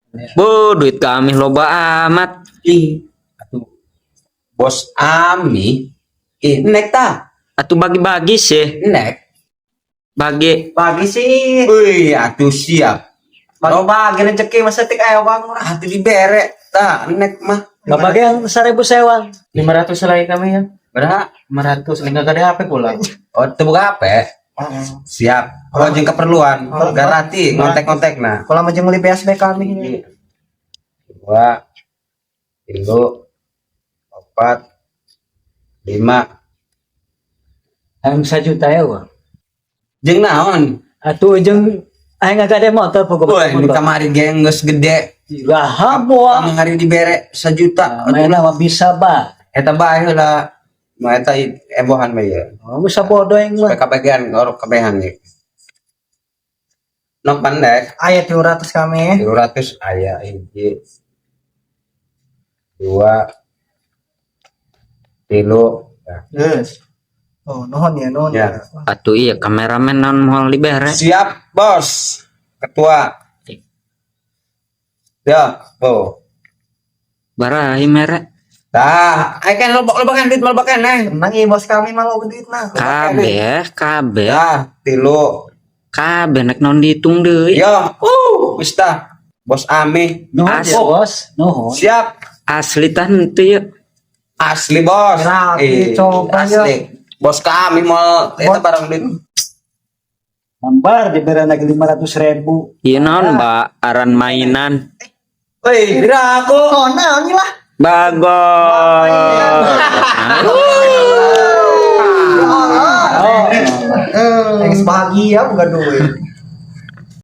Bu, duit kami loba amat. Ih, atuh Bos Ami. Ih, nek ta? Atuh bagi-bagi sih. Nek. Bagi. Bagi sih. Wih, atuh siap. Bagi-bagi rezeki masa tik ewang murah. Atuh dibere tah nek mah. Nggak bagi yang 1.000 sewang. 500 lagi kami ya. Berapa? 500 lagi nggak ada HP pulang. Oh, teu boga HP. Siap. Kalau jeung keperluan, garanti ngontek-ngontek nah. Kalau mau beli BSB kami. Dua, tilu, empat, lima. Yang 1 juta ya wah. Jeung naon? Atuh jeung aing agak ada motor pokoknya. Wah, ini kamari geng geus gede. Wah, buah. Kamari dibere 1 juta. Mainnya mah bisa ba. Eta bae heula. Mah eta ebohan bae ya. Oh, bisa bodoh yang mah. Supaya kabagian orok kabehan ye. Nok pandek. Aya 300 kami. 300 aya hiji. Dua. Tilu. Nah. Yes. Oh, nuhun ya, nuhun Ya. ya. Atuh iya kameramen naon moal dibere. Siap, Bos. Ketua. Ya, Bo. Barahi mere. Tah, ayo kan loba loba kan duit loba kan eh. Tenang ya bos kami malah duit nah. Kabeh, kabeh, Ya, tilu. Kabeh nek naon dihitung deui. Ya, wis tah. Bos Ami. Nuhun ya, bos. Nuhun. Siap. Asli tah henteu ya. Asli, Bos. Berarti Eh, coba ya. Asli. Bos kami mau itu barang duit. Gambar diberi lagi 500 ribu. Ieu naon ba aran mainan. Woi, bira aku. Oh, nah, ini lah. Bagor. Oh, yang bahagia bukan duit.